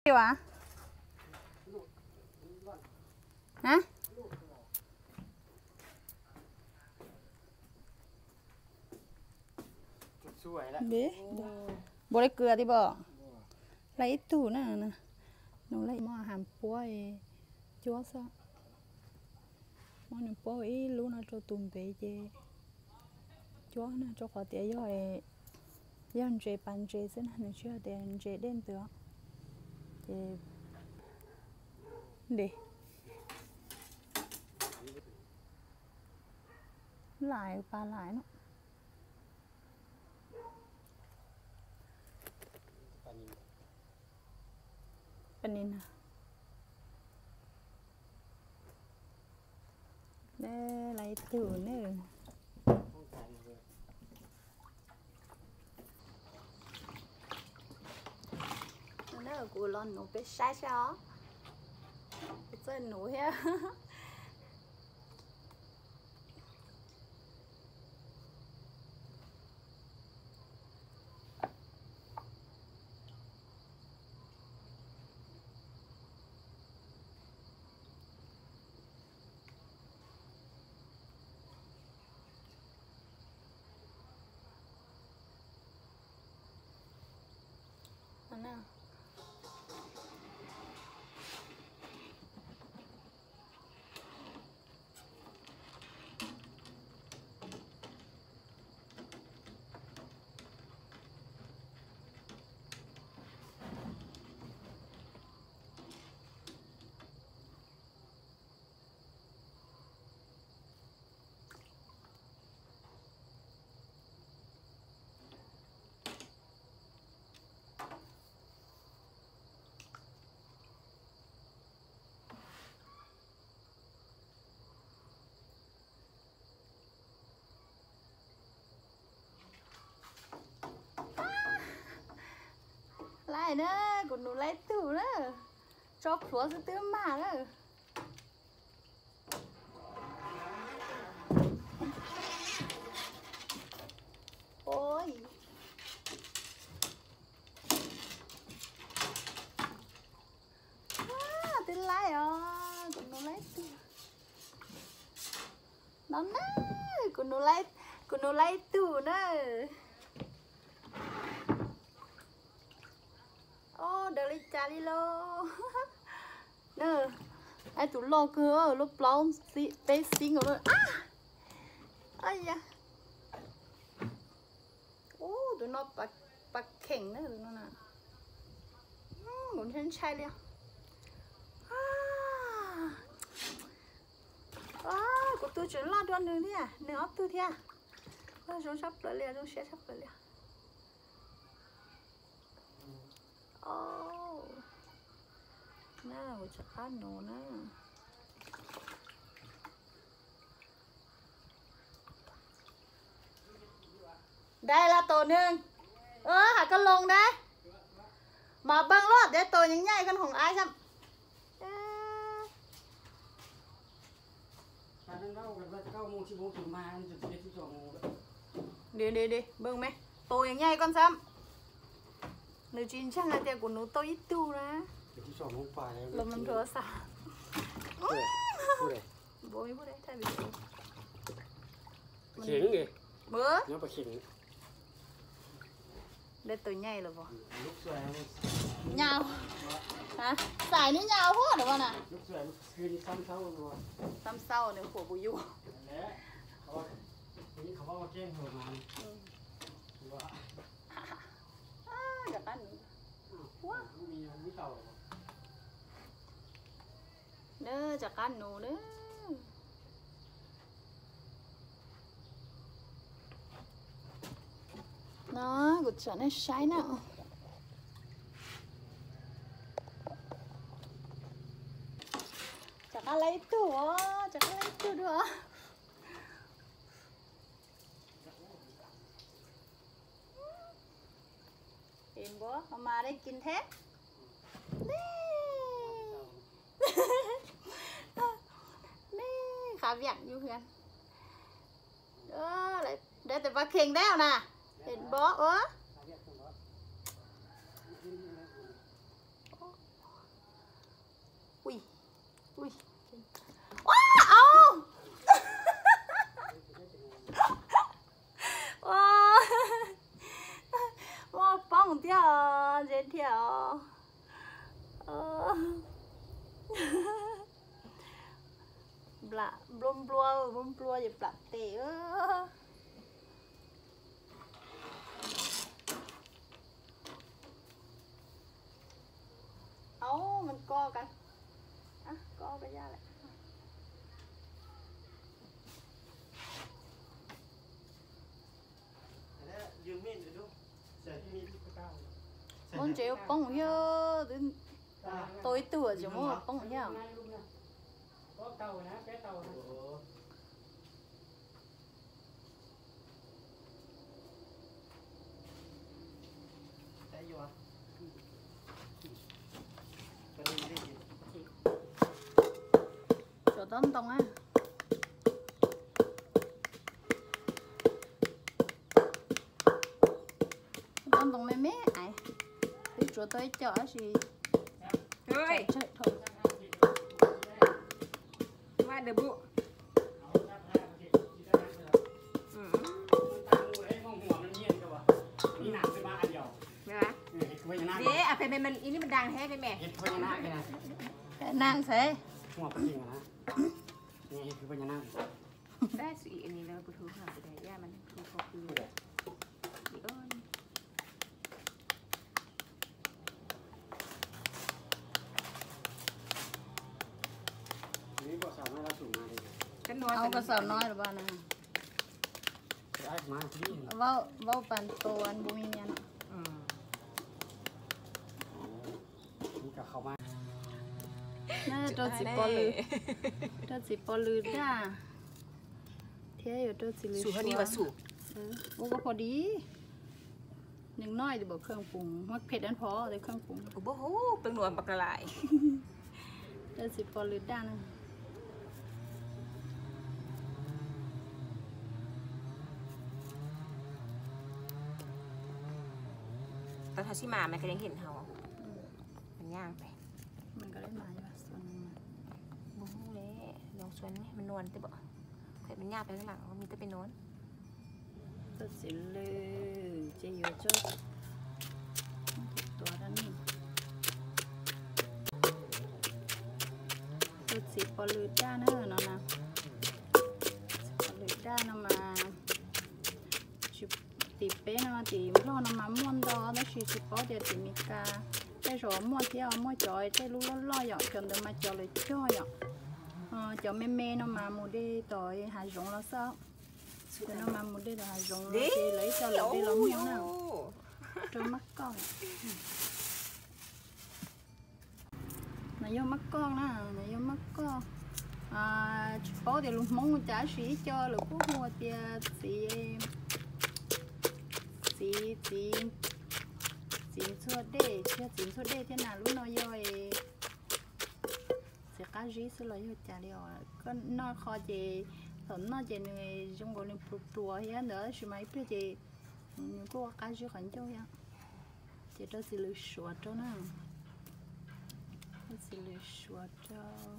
Hais, npuav lawv kwv tias pom, lawv ib tug na, nws lawv muab has puab cuab xwb, muab nws puab ib lub no rau tus ntev ces cuab na, rau qhov tias yog, yog ntses pas ntses xwb na, nws tsis yog tias ntses dej ntws os. Ces ntes, lais pas lais no. Pas nis na. Lawv ib tug na. Kuv los nuv peb saib saib os. Kuv txawj nuv thiab. Lais na, kuv nuv lawv ib tug na. Tso plhuav xwb twb mag na. Twb lais os, kuv nuv lawv ib tug. No na, kuv nuv lawv ib tug na. Os, daws li cas li lauj. Ib tug loj kawg, lub plaub peb xib nkaus lawm. Ua, tus no pas kheem na, tus no na. Kuv ntshai ntshai li. Kuv tus tseem loj dua nws thiab, nws ob tug thiab. Zoo sab plaws li, zoo siab sab plaws li. Na, kuv rov qab nuv na. Dai las tus neeg, has koj loo dab, mas npeej luaj, deb tus yeej nyaij koj hoom aib xab. Di di di, npeej me, tus yeej nyaij koj xab. Nws tsis ntseeg hais tias kuv nuv tau ib tug na. Los nrog xav. Dej tus nyaij los. Nyau. Xais neb nyau huab na. Xab xaub nws huam kuv yus. Rov qab nuv. Rov qab nuv na. No, kuv tsom nej saib na. Rov qab lawv ib tug, rov qab lawv ib tug dua. Npua, mas nej kis thiab. Nej, nej qhav viam yus hiam. Dab tes pas kheem dab na. Npua ua. Ua, au! Ua, muaj poob thiab os, ntse thiab os. Nplam nplua nplua, nplua nplua ces plam tes. Au, mas ko ka, ko ka ya lawm. Muab ntses ua poob thiab, tau ib tug tseem muab ua poob thiab. Tsuav tob ntoo na. Tob ntoo me me ais, twb tsuav tau ib co tab sis tsawg dhau. Deb, a, pem, pem, i ni man dang he pem me. Nang xwb. Au, koj xav nói là ba na. Vau, vau pan tô ăn bún mì nhá. Rau txiv pov lwm, rau txiv pov lwm daj, thiab yuav rau txiv lwm suav. Ua koj pom dib. Nws noj tim npaum kheej pum, muaj phem dab phov tim kheej pum. Rau txiv pov lwm daj na. Tau thaum sib mas mas koj yeej hnov hauv. Mas nyaj pem. Mus le, loo suav ne, mas nuan tej pom. Khuem mas nyaj pem lam, mi tej pem nuan. Txoj txiv lwm ces yuav tso tuav rau nej. Txoj txiv pov lwm daj na no na. Txiv pov lwm daj no mas tsis, tim peb no tim Nplog no mas muaj ntau tab sis tsis paub tias tim Meskas tej zaum muaj thiab, muaj cov tej lub loj loj yom, cov ntawd mas cov lawv cog yom. Cov me me no mas mus de tom hav zoov los xwb. Cov no mas mus de tom hav zoov los ces lawv ib co lawv de los muag na. Rau mab koj. No yog mab koj na, no yog mab koj. Tsis paub tias lus Hmoob ua cas tab sis ib co lawv kuj hu tias txiv, txiv, txiv, txiv ntxhuav dej, tsis yog txiv ntxhuav dej thiab na, lub no yog txiv qab zib xwb los yog cas li os. Koj noj qho ces thaum noj ces nws zoo nkaus nws pluas pluas thiab ntawd tab sis mas ib pliag ces nws kuj ua qab zib qhov ncauj thiab. Ces rau txiv lwm suav rau na. Rau txiv lwm suav rau.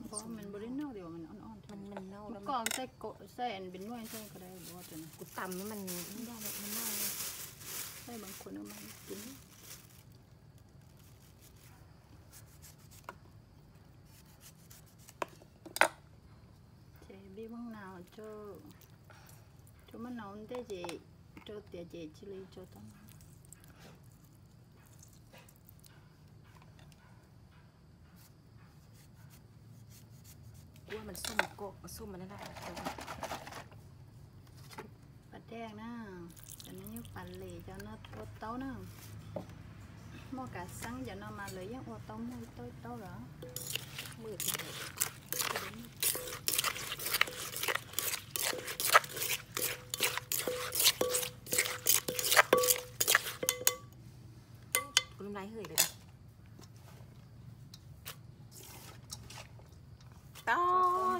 Npov mas npau li noj tias mas noj noj. Mas koj xaij npis nuaj xaij ko dai npov tias. Kuv tam mas noj mas noj. Xaij bas khuav no mas kiv. Ces bi maj nau, rau maj nau ntej ces rau tiav ces cia li rau tau. Ua mas xub mas koj, xub mas na. Pas dej na, cov no yog pas les, cov no ua taub na. Muaj kav xeeb cov no mas lawv yeej ua tau muaj ib taub ib taub lawm. Kuv lub nplai hwj lawm. Tau.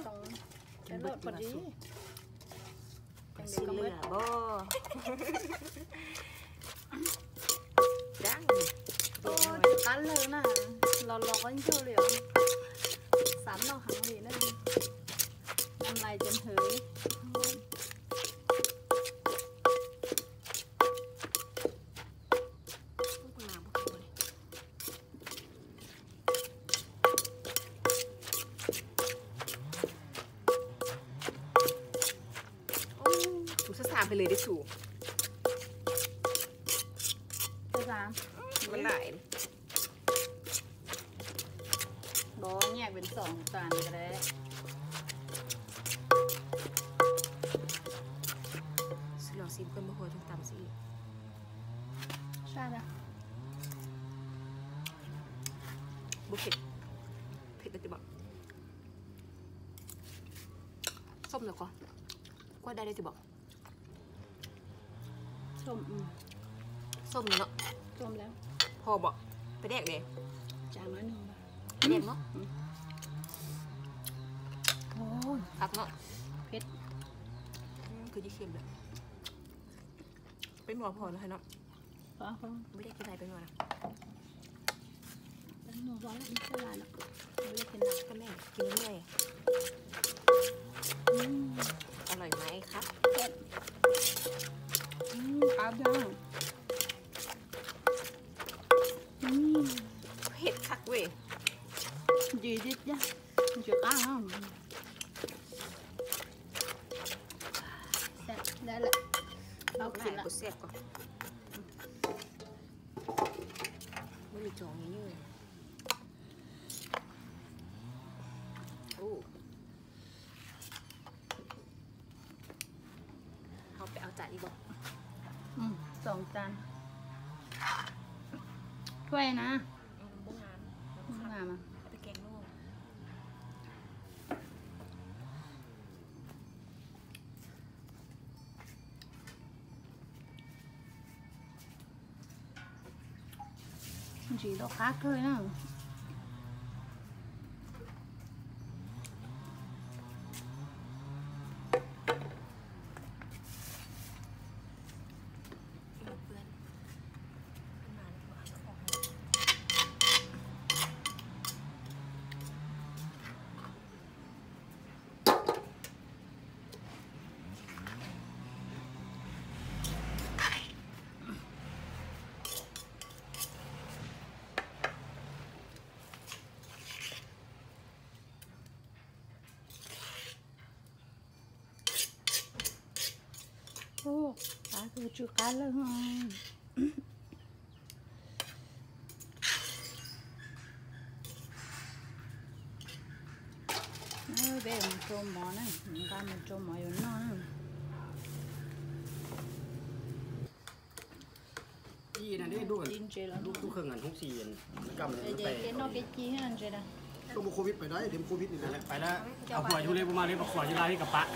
Ntoo, ntoo, ntoo. Xi lwj bo. Dab. Ua, tsis qab lawg na, los los qab ncaug li os. Xav noj heev li na. Naj lais ces hwv. Tus xab xab pes lawm dib tus. Xab xab. Ua laim. Bo nyiaj pes xoom tas li. Xwb los xim koj npawg hua tug tam xim. Saj da. Npawg phem. Phem tau tias pom. Xom ntawm ko. Kuaj dai tias pom. Xom, xom no. Xom lawm. Ho pom. Peb dej de. Tsa no nug. Peb dej no. Oj, qab no. Phem. Kws tsis xiam lawm. Peb nua phom no hais no. Peb dej tsis hais peb nua na. Peb nua phom no ib tug las no. Peb dej tsis hais. Koj nej kws nej. Ua laim mas qab. Qab da. Phem qab ua. Ntsis tib cag, ntsis qab no. Xav lawm, tau kis lawm. Muab li tso nws. Ua, hauv peb au tas li bo. Xoom tas. Thuaj na. Npub nga mas. Ntsis tau qab kawg na. Ua, qab kawg, tsw qab lawm. Peb mus rau mov na, nqa mus rau mov yuav noj na. Ib na dej dub, dub kawg nkaus hnub xis kam ces noj peb ci ntses na. Tuaj mus covid pais dab, mus covid pais dab, a puas yug li puas mas li puas khuam yug laj li kam pam.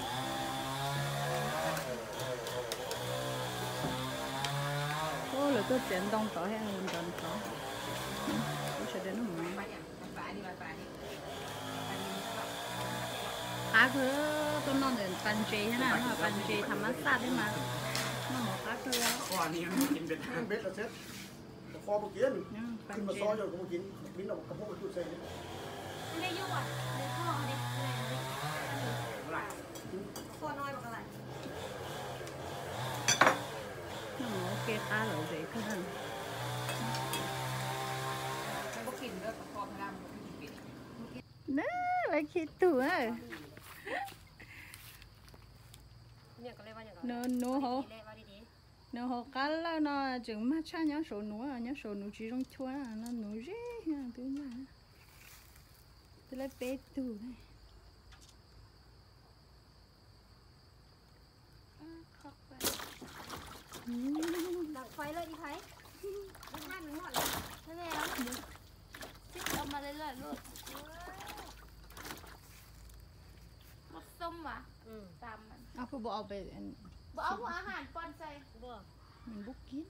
Lawv tuaj txiav ntoo tod thiab, ntov ntov. Sawv daws noj mov. Qab kawg, tuaj noj ntawm pas ntses thiab na, noj pas ntses tham mab xaj thiab mas noj mov qab kawg. Noj mov ua ke qab lom zem kawg. Na, lawv khi tug na. Nws, nws hauv, nws hauv qab lawj no tseem mag tshaj nyob saum nuv, nyob saum nuv tsis zoo chua no, nuv ze twb mag. Twb lawv peb tug. Ab, pheej pom au pem, pom au pem, nws npub kib.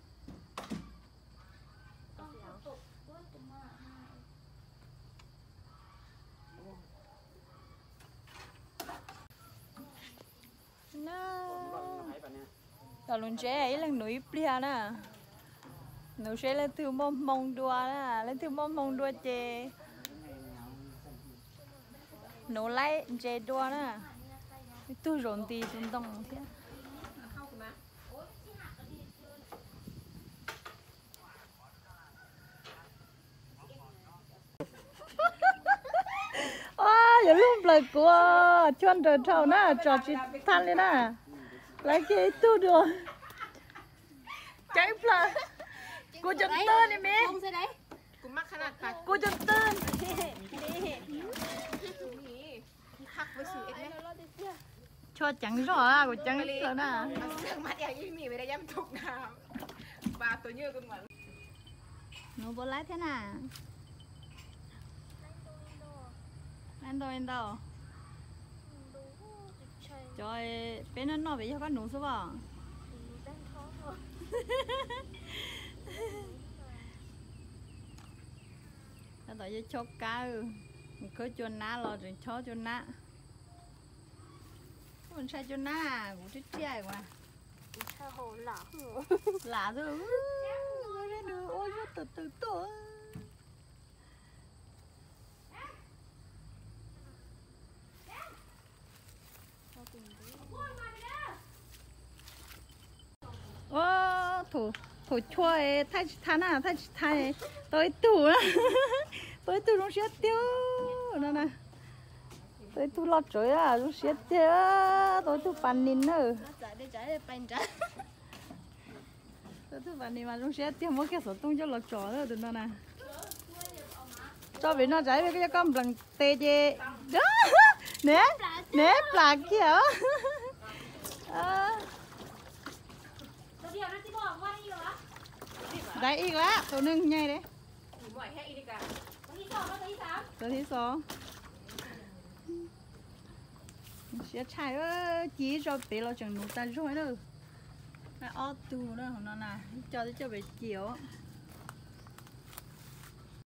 Los lus ntse ib leeg nuv ib pliag na. Nuv seb leej twg muaj hmoo dua na, leej twg muaj hmoo dua ces nuv laib ntse dua na. Ib tug zaum nti tus ntoo thiab. Yuav luag nplawm kuv, chua nrawm dhau na, tso tsis thaj li na. Lawv kiag ib tug dua. Ceeb plaws. Kuv cov tw ni me. Kuv cov tw. Chua ceev zog, kuv ceev lawm na. Nuv puas laib thiab na? Laib ntau ntau. Cov peb noj noj pem yog koj nuv xwb os. Tab tom yog chob kab, mus khawb cua nab los tseem chob cua nab. Ntshai cua nab, kuv thiab tsiaj as. Lam xwb, ua zuag tawm tawm tuaj. Ua, thaum chua thaij tsis thaj na, thaij tsis thaj, tau ib tug, tau ib tug zoo siab tiag no na. Tau ib tug loj tsawv zoo siab tiag, tau ib tug pas nis na. Tau ib tug pas nis mas zoo siab tiag, muab kiag xov tooj coj los tso tus no na. Tso pem no tsam ib pliag koj nplees tes ces ne, ne plam kiag. Ntaiv ib lawm, tus neeg nyai li. Tus thib xos. Siab tshaj, ci ib zaug pem los tseem nuv tag zog na. Ob tug na, hauv no na, ib co twb coj pem ci os.